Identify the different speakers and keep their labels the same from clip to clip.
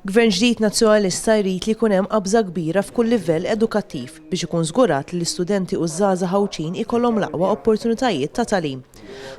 Speaker 1: Gvern ġdid Nazzjonalista jrid li jkun hemm qabża kbira f'kull livell edukattiv biex ikun żgurat li l-istudenti u ż-żgħażagħ Għawdxin ikollhom l-aqwa opportunitajiet ta' tagħlim.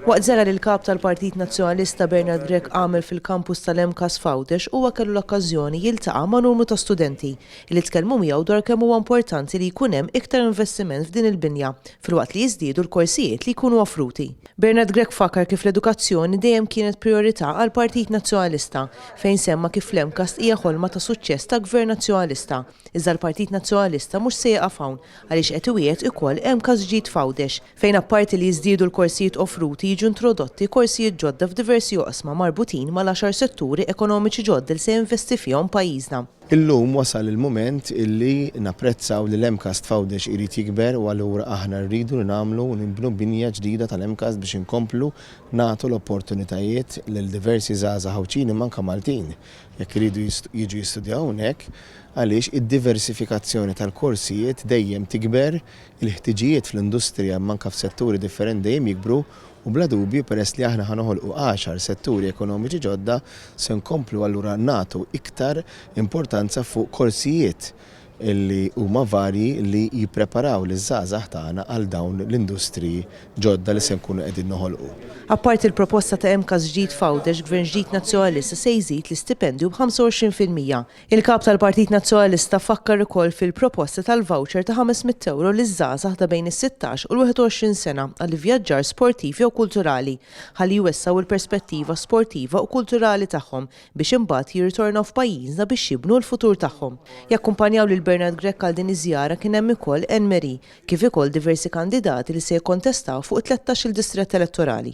Speaker 1: Waqt żjara li l-Kap tal-Partit Nazzjonalista Bernard Grech għamel fil-kampus tal-MCAST f'Għawdex huwa kellu l-okkażjoni jiltaqa' ma' numru ta' studenti li tkellmu miegħu dwar kemm huwa importanti li jkun hemm iktar investiment f'din il-binja filwaqt li jiżdiedu l-korsijiet li jkunu offruti. Bernard Grech fakar kif l-edukazzjoni dejjem kienet prijorità għall-Partit Nazzjonalista fejn semma kif l-MCAST hija ħolma ta' suċċess ta' Gvern Nazzjonalista iżda l-Partit Nazzjonalista mhux se jieqaf hawn għaliex qed iwiegħed ukoll MCAST ġdid f'Għawdex fejn apparti li jiżdiedu l-korsijiet offruti jiġu introdotti korsijiet ġodda f'diversi oqsma marbutin mal-għaxar setturi ekonomiċi ġodda li se jinvesti fihom pajjiżna.
Speaker 2: Illum wasal il-mument illi napprezzaw li l-MCAST f'Għawdex irid jikber u allura aħna rridu li nagħmlu u nibnu binja ġdida tal-MCAST biex inkomplu nagħtu l-opportunitajiet lil diversi żgħażagħ Għawdxin imma anke Maltin jekk iridu jiġu jistudjaw hawnhekk għaliex id-diversifikazzjoni tal-korsijiet dejjem tikber, il-ħtiġijiet fl-industrija imma anke f'setturi differenti dejjem jikbru U bla dubju, peress li aħna ħa noħolqu għaxar setturi ekonomiċi ġodda, se nkomplu allura nagħtu iktar importanza fuq korsijiet li huma varji li jippreparaw liż-żgħażagħ tagħna għal dawn l-industriji ġodda li se nkunu qegħdin noħolqu.
Speaker 1: Apparti l-proposta ta' MCAST ġdid f'Għawdex, Gvern ġdid Nazzjonalista se jżid l-istipendju b'25%. Il-Kap tal-Partit Nazzjonalista fakkar ukoll fil-proposta tal-voucher ta' ħames mitt ewro liż-żgħażagħ ta' bejn is-sittax u l-21 sena għall-ivvjaġġar sportiv jew kulturali ħalli jwessgħu l-perspettiva sportiva u kulturali tagħhom biex imbagħad jirritornaw f'pajjiżna biex jibnu l-futur tagħhom. Jakkumpanjaw lil Bernard Grech għal din iż-żjara kien hemm ukoll Anne Marie kif ukoll diversi kandidati li se jikkontestaw fuq it-tlettax-il distrett elettorali.